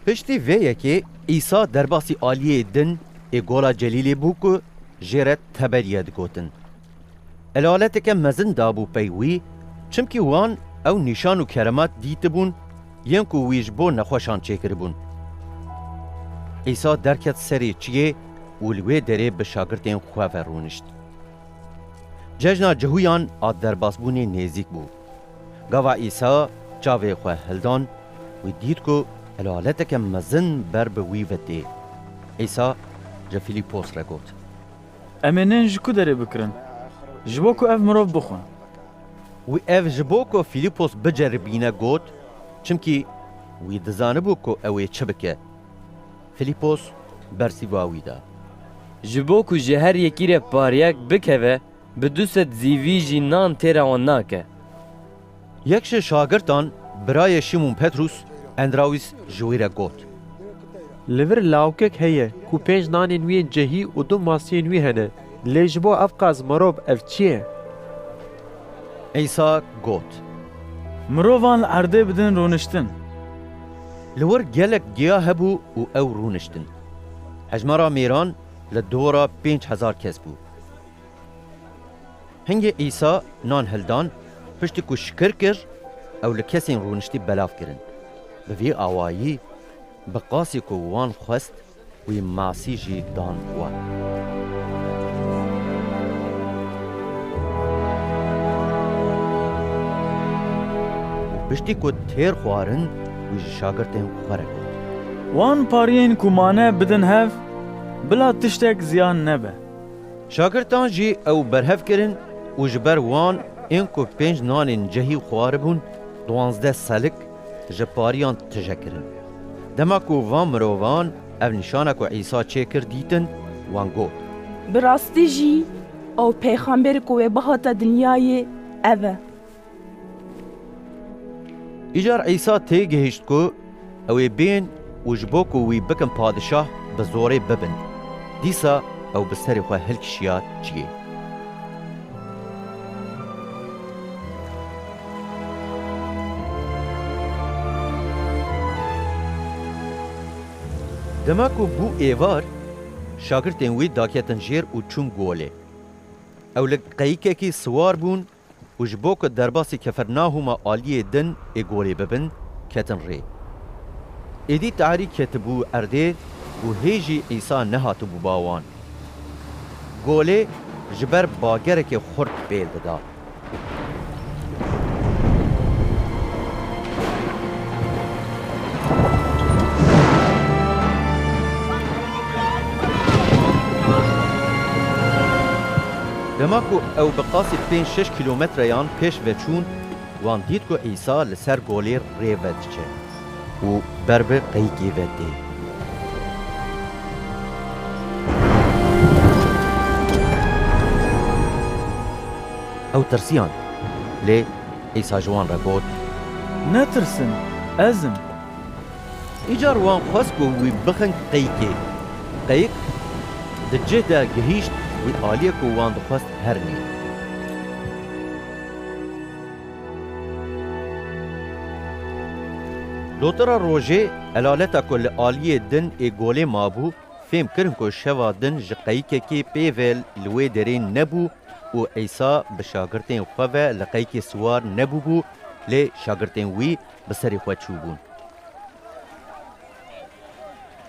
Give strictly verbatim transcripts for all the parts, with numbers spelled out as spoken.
Piştî vê yekê Îsa derbasî aliyê din ê Gola Celîlê bû ku jê re Teberiye digotin. Elaleteke mezin dabû pey wî, çimkî wan ew nîşan û keremat dîtibûn, yên ku wî ji bo nexweşan çêkiribûn. Îsa derket serê çiyê û li wê derê bi şagirtên xwe ve rûnişt. Cejna Cihûyan a derbasbûnê nêzîk bû. Gava Îsa çavê xwe hildan, wî dît ku elaleteke mezin ber bi wî ve tê. Îsa ji Filîpos re got. Em ê nên ji ku derê bikirin? Ji bo ku ev mirov bixwin. Wî ev ji bo ku Filîpos biceribîne got, çimkî wî dizanibû ku ew ê çi bike. Filîpos bersiva wî da. Ji bo ku ji her yekî re pariyek bikeve, bi du sed zîvî jî nan têra wan nake. Yek ji şagirtan, birayê Şîmûn Petrûs, Endrawîs ji wî re got. Li vir lawikek heye ku pênc nanên wî yên cehî û du masiyên wî hene, lê ji bo ev qas mirov ev çi ye? Îsa got. Mirovan li erdê bidin rûniştin. Li wir gelek giya hebû û ew rûniştin. Hejmara mêran li dora pênc hezar kes bû. Hingê Îsa nan hildan, piştî ku şikir kir, ew li kesên rûniştî belav kirin. Bi vî awayî, bi qasî ku wan xwest, wî masî jî dan wan. Û piştî ku têr xwarin, wî ji şagirtên xwe re got. Wan pariyên ku mane bidin hev, bila tiştek ziyan nebe. Şagirtan jî ew berhev kirin û ji ber wan ên ku pênc nanên cehî xwaribûn, duwazdeh selik ji pariyan tije kirin. Dema ku van mirovan ev nîşana ku Îsa çêkir dîtin, wan got. Bi rastî jî ew pêxemberê ku wê bihata dinyayê ev e. Îcar Îsa têgihişt ku ew ê bên û ji bo ku wî bikin padişah, bi zorê bibin. Dîsa ew bi serê xwe hilkişiya çiyê. Dema ku bû êvar, şagirtên wî daketin jêr û çûn golê. Ew li qeyikekî siwar bûn û ji bo ku derbasî Kefernahûma aliyê din ê golê bibin, ketin rê. Êdî tarî ketibû erdê û hê jî Îsa nehatibû ba wan. Golê ji ber bagerekê xurt pêl dida. Dema ku ew bi qasî pênc şeş kîlometreyan pêş ve çûn, wan dît ku Îsa li ser golê rê ve diçe û ber bi qeyikê ve tê. Ew tirsiyan, lê Îsa ji wan re got, Netirsin, ez im. Îcar wan xwest ku wî bixin qeyikê. Qeyik di cih de gihîşt wî aliyê ku wan dixwest herinê. Dotira rojê, elaleta ku li aliyê din ê golê mabû, fêm kirin ku şeva din ji qeyikekê pê ve li wê derê nebû û Îsa bi şagirtên xwe ve li qeyikê siwar nebûbû, lê şagirtên wî bi serê xwe çûbûn.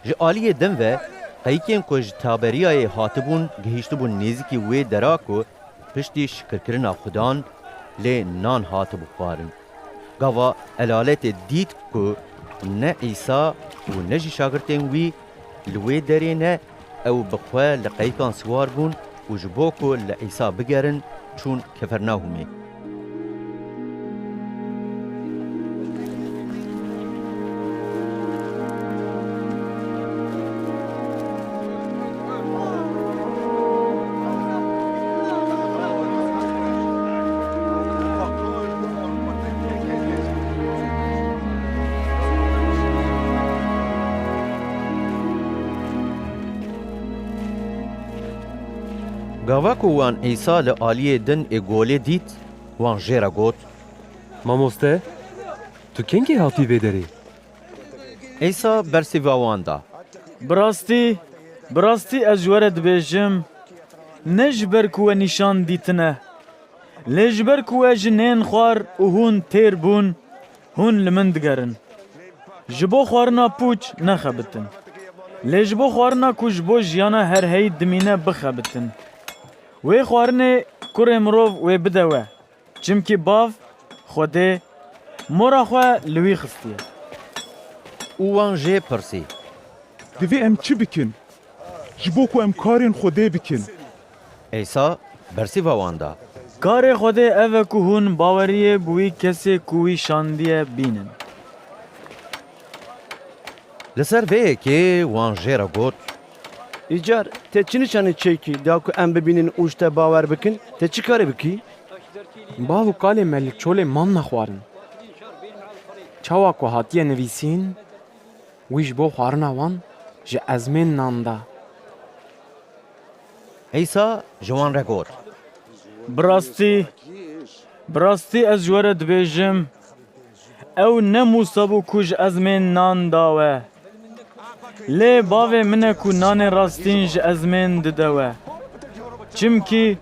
Ji aliyê din ve qeyikên ku ji Taberiyayê hatibûn, gihîştibûn nêzîkî wê dera ku piştî şikirkirina Xudan lê nan hatibû xwarin. Gava elaletê dît ku ne Îsa û ne jî şagirtên wî li wê derê ne, ew bi xwe li qeyikan siwar bûn û ji bo ku li Îsa bigerin, çûn Kefernahûmê. Gava ku wan Îsa li aliyê din ê golê dît, wan jê re got, Mamoste, tu kengî hatî vê derê? Îsa bersîva wan da. Bi rastî, bi rastî ez ji we re dibêjim, ne ji ber ku we nîşan dîtine, lê ji ber ku we ji nên xwar û hûn têr bûn, hûn li min digerin. Ji bo xwarina pûç nexebitin. Lê ji bo xwarina ku ji bo jiyana herheyî dimîne bixebitin. Wê xwarinê kurê mirov wê bide we. Çimkî Bav, Xwedê, mora xwe li wî xistiye. Û wan jê pirsî. Divê em çi bikin? Ji bo ku em karên Xwedê bikin. Îsa bersîva wan da. Karê Xwedê ev e ku hûn baweriyê bi wî kesê ku wî şandiye bînin. Li ser vê yekê wan jê re got. Îcar te çi nîşanî çêkî da ku em bibînin û ji te bawer bikin? Te çi karê bikî? Bav û kalê me li çolê man nexwarin. Çawa ku hatiye nivîsîn, wî ji bo xwarina wan ji ezmên nan da. Îsa ji wan re got. Bi rastî, bi rastî ez ji we re dibêjim, ew ne Mûsa bû ku ji ezmên nan da we. Lê bavê min e ku nanê rastîn ji ezmên dide we. Çimkî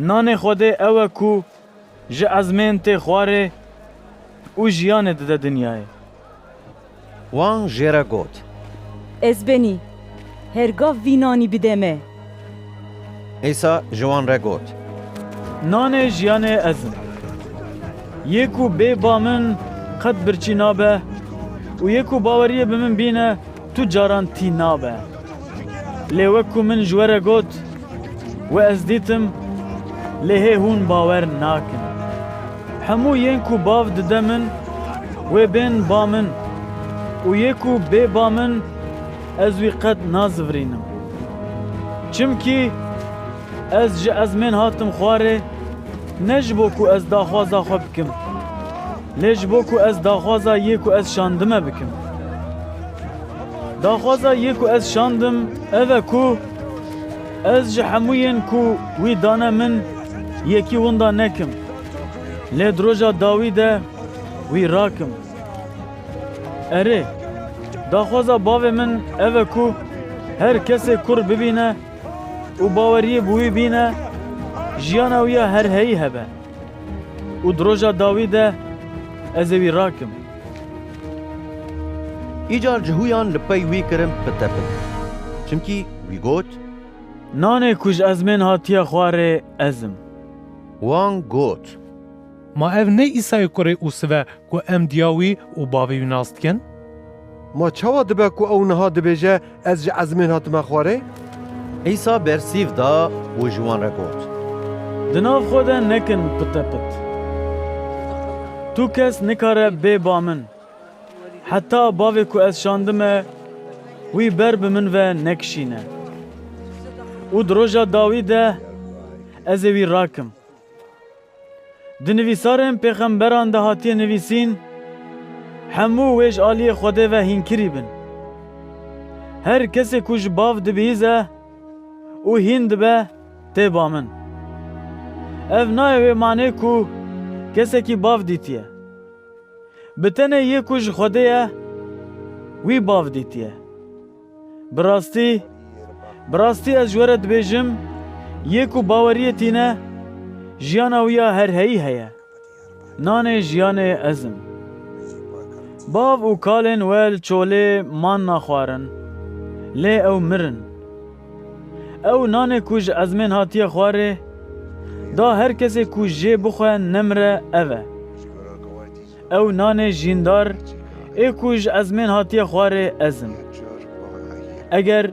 nanê Xwedê ew e ku ji ezmên tê xwarê û jiyanê dide dinyayê. Wan jê re got. Ez benî, her gav vî nanî bide me. Îsa ji wan re got. Nanê jiyanê ez im. Yê ku bê ba min qet birçî nabe û yê ku baweriyê bi min bîne tu caran tî nabe. Lê wek ku min ji we re got, we ez dîtim, lê hê hûn bawer nakin. Hemû yên ku Bav dide min, wê bên ba min û yê ku bê ba min, ez wî qet nazivirînim. Çimkî ez ji ezmên hatim xwarê, ne ji bo ku ez daxwaza xwe bikim, lê ji bo ku ez daxwaza yê ku ez şandime bikim. Daxwaza yê ku ez şandim ev e ku ez ji hemû yên ku wî dane min yekî winda nekim, lê di roja dawî de wî rakim. Erê, daxwaza bavê min ev e ku her kesê kur bibîne û baweriyê bi wî bîne, jiyana wî ya herheyî hebe û di roja dawî de ez ê wî rakim. Îcar cihûyan li pey wî kirin pitepit. Çimkî wî got. Nanê ku ji ezmên hatiye xwarê ez im. Wan got. Ma ev ne Îsayê kurê Ûsiv e ku em diya wî û bavê wî nas dikin? Ma çawa dibe ku ew niha dibêje, ez ji ezmên hatime xwarê? Îsa bersîv da û ji wan re got. Di nav xwe de nekin pitepit. Tu kes nikare bê ba min, heta bavê ku ez şandime, wî ber bi min ve nekişîne. Û di roja dawî de ez ê wî rakim. Di nivîsarên pêxemberan de hatiye nivîsîn, hemû wê ji aliyê Xwedê ve hînkirî bin. Her kesê ku ji bav dibihîze û hîn dibe, tê ba min. Ev nayê wê manê ku kesekî bav dîtiye. Bi tenê yê ku ji Xwedê ye, wî bav dîtiye. Bi rastî, bi rastî ez ji we re dibêjim, yê ku baweriyê tîne, jiyana wî ya herheyî heye. Nanê jiyanê ez im. Bav û kalên we li çolê man naxwarin, lê ew mirin. Ew nanê ku ji ezmên hatiye xwarê, da her kesê ku jê bixwe nemire ev e. Ew nanê jîndar ê ku ji ezmên hatiye xwarê ez im. Eger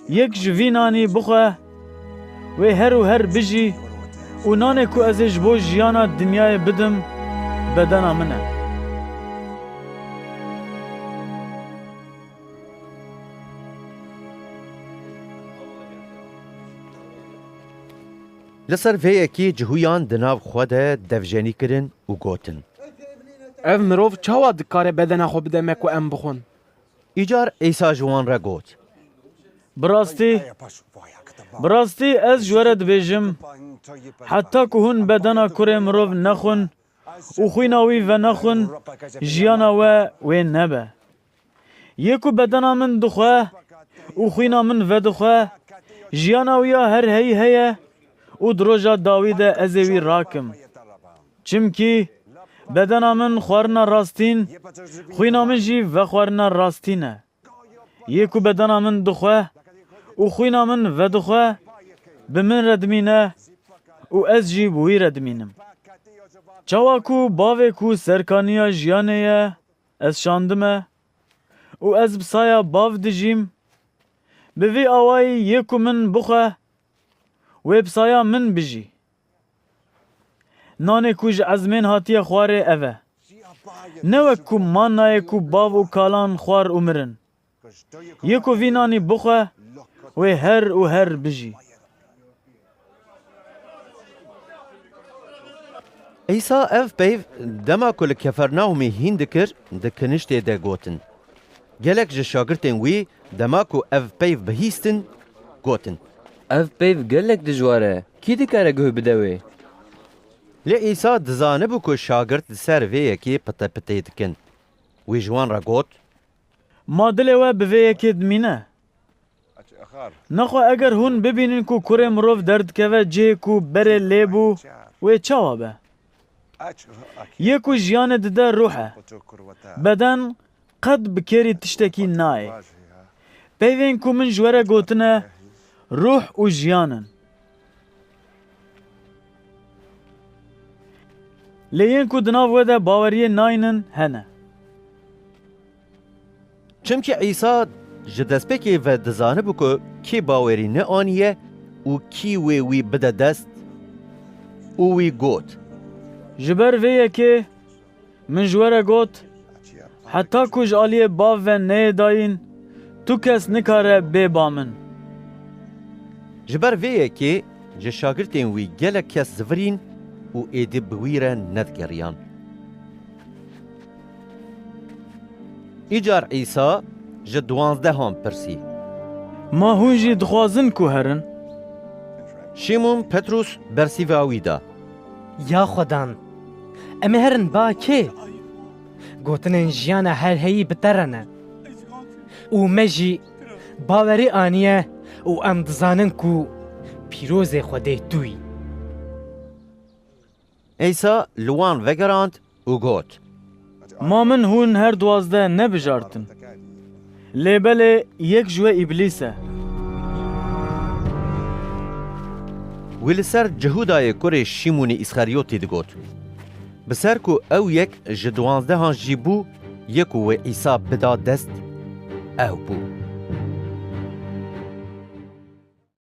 yek ji vî nanî bixwe, wê her û her bijî û nanê ku ez ê ji bo jiyana dinyayê bidim, bedena min e. Li ser vê yekê cihûyan di nav xwe de devjenî kirin û gotin. Ev mirov çawa dikare bedena xwe bide me ku em bixwin? Îcar Îsa ji wan re got. Bi rastî, bi rastî ez ji we re dibêjim, heta ku hûn bedena kurê mirov nexwin û xwîna wî venexwin, jiyana we wê nebe. Yê ku bedena min dixwe û xwîna min vedixwe, jiyana wî ya her heyî heye û di roja dawî de ez ê wî rakim. Çimkî bedena min xwarina rastîn, xwîna min jî vexwarina rastîn e. Yê ku bedena min dixwe û xwîna min vedixwe, bi min re dimîne û ez jî bi wî re dimînim. Çawa ku bavê ku serkaniya jiyanê ye, ez şandime û ez bi saya bav dijîm, bi vî awayî yê ku min bixwe, wê bi saya min bijî. Nanê ku ji ezmên hatiye xwarê ev e. Ne wek ku mannayê ku bav û kalan xwar û mirin. Yê ku vî nanî bixwe, wê her û her bijî. Îsa ev peyv dema ku li Kefernaumê hîn dikir, di kiniştê de gotin. Gelek ji şagirtên wî dema ku ev peyv bihîstin, gotin. Ev peyv gelek dijwar e. Kî dikare guh bide wê? Lê Îsa dizanibû ku şagirt li ser vê yekê pitepitê dikin. Wî ji wan re got. Ma dilê we bi vê yekê dimîne? Nexwe eger hûn bibînin ku kurê mirov derdikeve cihê ku berê lê bû, wê çawa be? Yê ku jiyanê dide ruh e. Beden qet bi kêrî tiştekî nayê. Peyvên ku min ji we re gotine, ruh û jiyan in. Lê yên ku di nav we de baweriyê naynin hene. Çimkî Îsa ji destpêkê ve dizanibû ku kê bawerî neaniye û kî wê wî bide dest û wî got. Ji ber vê yekê min ji we re got, heta ku ji aliyê Bav ve neyê dayîn, tu kes nikare bê ba min. Ji ber vê yekê ji şagirtên wî gelek kes zivirîn û êdî bi wî re nedigeriyan. Îcar Îsa ji duwanzdehan pirsî. Ma hûn jî dixwazin ku herin? Şîmon Petrûs bersîva wî da. Ya Xwedan, em ê herin ba kê? Gotinên jiyana herheyî bi te re ne. Û me jî bawerî aniye û em dizanin ku pîrozê Xwedê tu yî. Îsa li wan vegerand û got. Ma min hûn her duwazdeh nebijartin? Lê belê yek ji we îblîs e. Wî li ser Cihûdayê kurê Şîmûnê Îsxeriyotî digot. Bi ser ku ew yek ji duwanzdehan jî bû, yê ku wê Îsa bida dest, ew bû.